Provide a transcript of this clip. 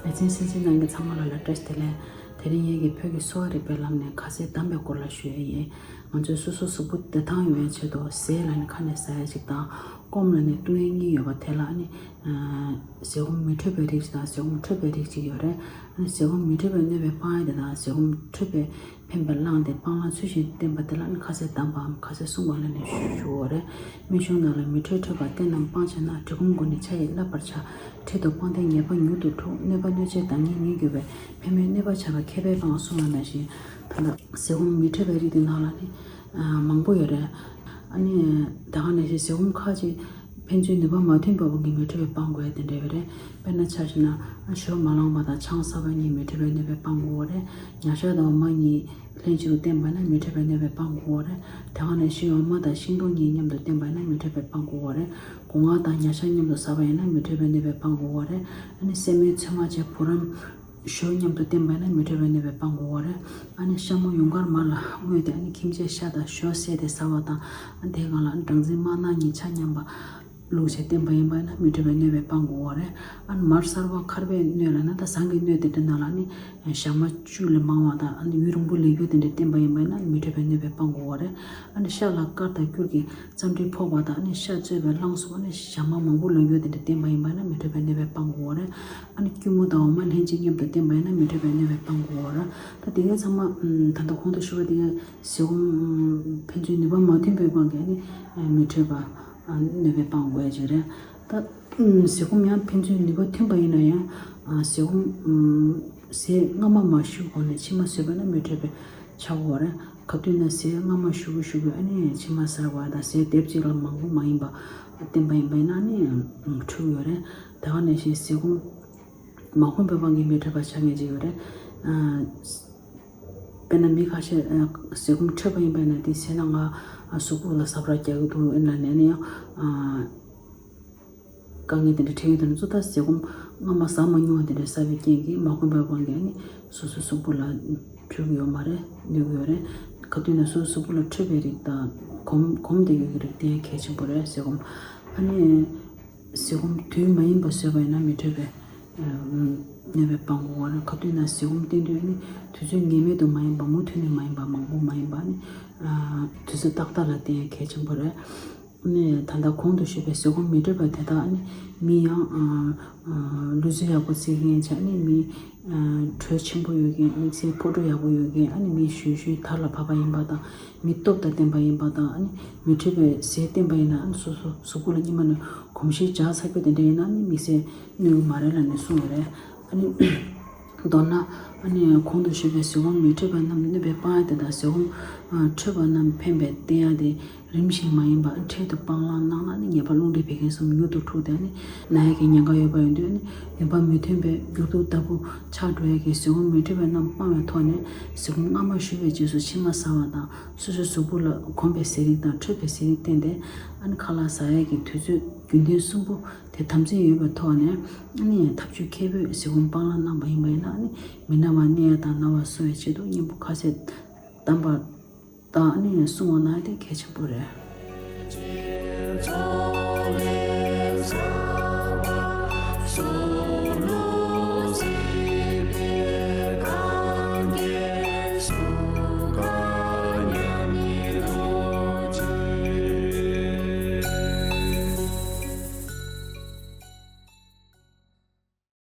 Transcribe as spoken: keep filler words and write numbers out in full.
ལེ་ཚན་གསན་གཟིགས་གནང་མཁན་ཚང་མ་ལ་ལ་བཀྲ་ཤིས་བདེ་ལེགས། དེ་རིང་ངེད་ཀྱིས་བོད་ཀྱི་གསོ་བ་རིག་པའི་ལམ་ནས་ཁ་ཟས་གདམས་པའི་སྐོར་ལ་ཞུ་ཡས་ཡིན། ང་ཚོའི་སོ་སོའི་གཟུགས་པོ་བདེ་ཐང་ཡོང་བའི་ཆེད་དུ་ཟས་ལ་ནི་ཁ་ནས་ཟ་ཡ་ཅིག་དང་། སྐོམ་ལ་ནི་བཏུང་ཡས་གཉིས་ཡོད་པ་དེ་ལ་ནི། ཨ། ཟས་སྐོམ་མི་འཕྲོད་པའི་རིགས་ཅིག་དང་ཟས་སྐོམ་འཕྲོད་པའི་རིགས་ཅིག་ཡོད་རེད། ཨ་ནི་ཟས་སྐོམ་མི་འཕྲོད་པའི་གནོད་པས་སྤང་ཡ་དེ་དང་ཟས་སྐོམ་འཕྲོད་པའི་ཕན་པ་བླངས་ཏེ་སྤང་བླང་ཚུལ་བཞིན་བསྟེན་པ་དེ་ལ་ནི་ཁ་ཟས་གདམས་པའམ་ཁ་ཟས་བསྲུང་བ་ལ་ནི་ཞུ་བ་རེད། སྨན་གཞུང་ནང་ལ་མི་འཕྲོད་འཕྲོད་པ་བསྟེན་ནམ་སྤང་བྱས་ན། འབྲི་གུང་མགོ་ནས་ཕྱག་གཡས་བརླབ་པར་བྱ། འཕྲལ་དུ་སྤངས་ཏེ་ཉེས་པ་མྱུར་དུ་འཁྲུག། གནོད་པ་གནོད་བྱེད་བདག་ཉིད་ཉིད་གྱུར་པས། ཕན་མེད་གནོད་པ་བྱ་བ་མཁས་པས་སྤང་། གསུངས་པ་ནང་བཞིན། ད་ལྟ་ཟས་སྐོམ་མི་འཕྲོད་པའི་རིགས་དེ་ནང་ལ་ནི་ཨ་མང་པོ་ཡོད་རེད། ཨ་ནི་ད་ག་ནང་བཞིན་ཟས་སྐོམ་ཁ་ཅིག་ཕན་ཚུན་ནུས་པ་མ་མཐུན་པ་བོ་གིས་མི་འཕྲོད་པའི་སྤང་དགོས་ཡ་དེ་འདྲ་ཡོད་རེད། དཔེར་ན་ཆ་བཞག་ན་ཨ་ཞོ་མ་ལངས་པ་དང་ཆང་གསར་པ་གཉིས་མི་འཕྲོད་པའི་གནོད་པས་སྤང་དགོས་རེད། ཉ་ཤ་དང་འོ་མ་གཉིས་ལྷན་ཅིག་ཏུ་བསྟེན་པ་ན་མི་འཕྲོད་པའི་གནོད་པས་སྤང་དགོས་རེད། དེ་ག་ནང་བཞིན་འོ་མ་དང་ཤིང་ཏོག་གཉིས་མཉམ་དུ་བསྟེན་པ་ན་མི་འཕྲོད་པའི་སྤང་དགོས་རེད། སྒོ་ང་དང་ཉ་ཤ་མཉམ་དུ་ཟ་བ་ཡིན་ན་མི་འཕྲོད་པའི་གནོད་པས་སྤང་དགོས་རེད། ཨ་ནི་སྲན་མའི་ཚོད་མ་བྱས་བུ་རམ་ཞོ་མཉམ་དུ་བསྟེན་པ་ཡིན་ན་མི་འཕྲོད་པའི་གནོད་པས་སྤང་དགོས་རེད། ཨ་ནི་ཤ་མོ་ཡུངས་ཀར་མར་ལ་བརྔོས་ཏེ་ཨ་ནི་ཁྱིམ་ཆས་ཤ་དང་ཞོ་བསྲེས་ཏེ་ཟ་བ་དང་། ཨ་དེའི་སྒང་ལ་སྦྲང་རྩི་དམར་ནག་གཉིས་ཆ་མཉམ་པ་བླུགས་བྱས་བསྟེན་པ་ཡིན་པ་ཡིན་ན་མི་འཕྲོད་པའི་གནོད་པས་སྤང་དགོས་པ་རེད། ཨ་ནི་མར་གསར་པ་མཁར་པའི་སྣོད་ལ་ན་ད་ཟངས་ཀྱི་སྣོད་དེ་འདྲ་ནང་ལ་ནི་ཞག་མ་བཅུ་ལས་མང་བ་དང་ཨ་ནི་ཡུན་རིང་པོ་ལས་རྒྱུ་དེ་འདྲ་བསྟེན་པ་ཡིན་པ་ཡིན་ན་མི་འཕྲོད་པའི་གནོད་པས་སྤང་དགོས་པ་རེད། ཨ་ནི་ཤ་ལ་དཀར་དང་སྐྱུར་གྱི་རྩམ་དྲི་ཕོག་པ་དང་ཨ་ནི་ཤ་བཙོས་པའི་རླངས་སུ་ཨ་ནི་ཞག་མ་མང་པོ་ལས་རྒྱུ་དེ་འདྲ་བསྟེན་པ་ཡིན་པ་ཡིན་ན་མི་འཕྲོད་པའི་གནོད་པས་སྤང་དགོས་པ་རེད། ཨ་ནི་སྐྱུར་མོ་དང་འོ་མ་ལྷན་ཅིག་མཉམ་དུ་བསྟེན་པ་ཡིན་ན་མི་འཕྲོད་པའི་གནོད་པས་སྤང་དགོས་པ་རེད། ད་དེ་གའི་ཚང་མ་ད་ལྟ་གོང་དུ་ཞུས་པ་དེ་གའི་ཟས་སྐོམ་ཕན་ཚུན་ནུས་པ་མ་མཐུན་པའི་དབང་གིས་ནི་མི་འཕྲོད་པ་གནོད་པས་སྤང་དགོས་ཀྱི་རེད། ད་ཟས་སྐོམ་ཡང་ཕན་ཚུན་ནུས་པ་མཐུན་པ་ཡིན་ན་ཡང་ཟས་སྐོམ་ཟས་སྔ་མ་མ་ཞུ་གོང་ནས་ཕྱི་མ་ཟོས་པ་ན་མི་འཕྲོད་པའི་ཆགས་ཀྱི་ཡོད་རེད། ག་དུས་ན་ཟས་སྔ་མ་ཞུ་གི་ཞུ་གི་ཨ་ནི་ཕྱི་མ་ཟ་བ་དང་ཟས་དེབ་གཅིག་ལ་མང་པོ་མ་ཡིན་པ་བསྟེན་པ་ཡིན་པ་ཡིན་ན་ནི་འཁྲུག་ཡོད་རེད། དེ་ག་ནང་བཞིན་ཟས་སྐོམ་མ་གོམས་པའི་དབང་གིས་མི་འཕྲོད་པ་ཆགས་ངེས་ཅིག་ཡོད་རེད། དཔེར་ན་མི་ཁ་ཤས་ཟས་སྐོམ་འཕྲོད་པ་ཡིན་པ་ཡིན་ན་དེ་ཟས་ན་ང་གཟུགས་པོ་ལ་ཟ་འཕྲུག་རྒྱག་གི་འདུག་ཨེ་ན་ལན་ཡང་དཀའ་ངལ་དེ་འདྲ་འཕྲད་ཀྱི་འདུག་ན་གཙོ་བོ་ཟས་སྐོམ་སྔ་མ་ཟ་མ་མྱོང་བ་དེ་འདྲ་ཟ་བའི་རྐྱེན་གྱིས་མ་གོམས་པའི་དབང་གིས་ནི་སོ་སོའི་གཟུགས་པོ་ལ་འཕྲོད་ཀྱི་ཡོད་མ་རེད། གནོད་ཀྱི་ཡོད་རེད། ག་དུས་ན་སོ་སོའི་གཟུགས་པོ་ལ་འཕྲོད་པའི་རིགས་དང་གོམས་གོམས་བསྡད་ཡོད་ཀྱི་རིགས་དེ་གལ་ཆེན་པོ་རེད། ཟས་སྐོམ་ཨ་ནི་ཟས་སྐོམ་དུས་མ་ཡིན་པ་ཟོས་པ་ཡིན་ན་མི་འཕྲོད་པའི་གནོད་པས་སྤང་དགོས་པ་རེད། ག་དུས་ན་ཟས་སྐོམ་བསྟེན་དུས་ནི་དུས་ཚོད་ངེས་མེད་དུ་མ་ཡིན་པ་མུ་མཐུད་ནས་མ་ཡིན་པ་མང་པོ་མ་ཡིན་པ་ནི་དུས་ཚོད་ཏག་ཏག་ལ་བསྟེན་ཡ་གལ་ཆེན་པོ་རེད། ནས་ད་ལྟ་གོང་དུ་ཞུས་པའི་ཟས་སྐོམ་མི་འཕྲོད་པ་དེ་དག་ནི་མི་ཡང་ལུས་རྩལ་ཡག་པོ་རྩེད་མཁན་བྱས་ནས་མི་དྲོད་ཆེན་པོ་ཡོད་མཁན་དམིགས་བསལ་ཕོ་བྲང་ཡག་པོ་ཡོད་མཁན་ཨ་ནི་མི་ཞུ་ཞུའི་དར་ལ་བབས་པ་ཡིན་པ་དང་མི་སྟོབས་དང་ལྡན་པ་ཡིན་པ་དང་ཨ་ནི་མི་འཕྲོད་པའི་ཟས་བསྟེན་པ་ཡིན་ན་ཨ་ནི་སོ་སོ་གཟུགས་པོ་ལ་སྔོན་མ་ནས་གོམས་གཤིས་འཇགས་ཚར་རྒྱུ་དེ་འདྲ་ཡིན་ན་ཨ་ནི་དམིགས་བསལ་གནོད་ཀྱི་མ་རེད་ལབ་ནས་གསུངས་ཡོད་རེད། ཨ་ནི། མདོར་ན། ཨ་ནི་གོང་དུ་ཞུས་པའི་ཟས་སྐོམ་མི་འཕྲོད་པ་རྣམས་གནོད་པས་སྤང་ཡ་དེ་དང་ཟས་སྐོམ་འཕྲོད་པ་རྣམས་ཕན་པའི་བསྟེན་ཡ་དེ་རིམ་བཞིན་མ་ཡིན་པར་འཕྲལ་དུ་སྤང་བླང་གནང་ན་ནི་ཉེས་པ་རླུང་མཁྲིས་བད་ཀན་གསུམ་མྱུར་དུ་འཁྲུགས་ཏེ་ནི་ན་ཡ་གི་ཉེན་ཁ་ཡོད་པ་ཡིན་དུས་ནི་ནུས་པ་མི་མཐུན་པའི་མྱུར་དུ་ལྟ་བུ་ཆགས་འགྲོ་ཡ་གི་ཟས་སྐོམ་མི་འཕྲོད་པ་རྣམས་སྤང་བའི་ཐོག་ནས་ཟས་སྐོམ་སྔ་མ་ཞུ་བའི་རྗེས་སུ་ཕྱི་མ་ཟ་བ་དང་སོ་སོའི་གཟུགས་པོ་ལ་གོམས་པའི་ཟས་རིགས་དང་འཕྲོད་པའི་ཟས་རིགས་བསྟེན་ཏེ་ཨ་ནི་ཁ་ལག་ཟ་ཡ་གི་དུས་ཚོད་རྒྱུན་ལྡན་གསུམ་པོ། དེ་དམ་ཚིག་ཡོད་པའི་ཐོག་ནས་ཨ་ནི་ཐབས་ཇུས་མཁས་པོས་ཟས་སྐོམ་སྤང་བླང་གནང་བ་ཡིན་པ་ཡིན་ན་ཨ་ནི་མི་ན་བ་གནས་ཡ་དང་ན་བ་གསོ་བའི་ཆེད་དུ་གཉེན་པོ་ཁ་ཟས་གདམས་པ་དང་ཨ་ནི་བསྲུང་བ་གནང་ཡ་དེ་གལ་ཆེན་པོ་རེད།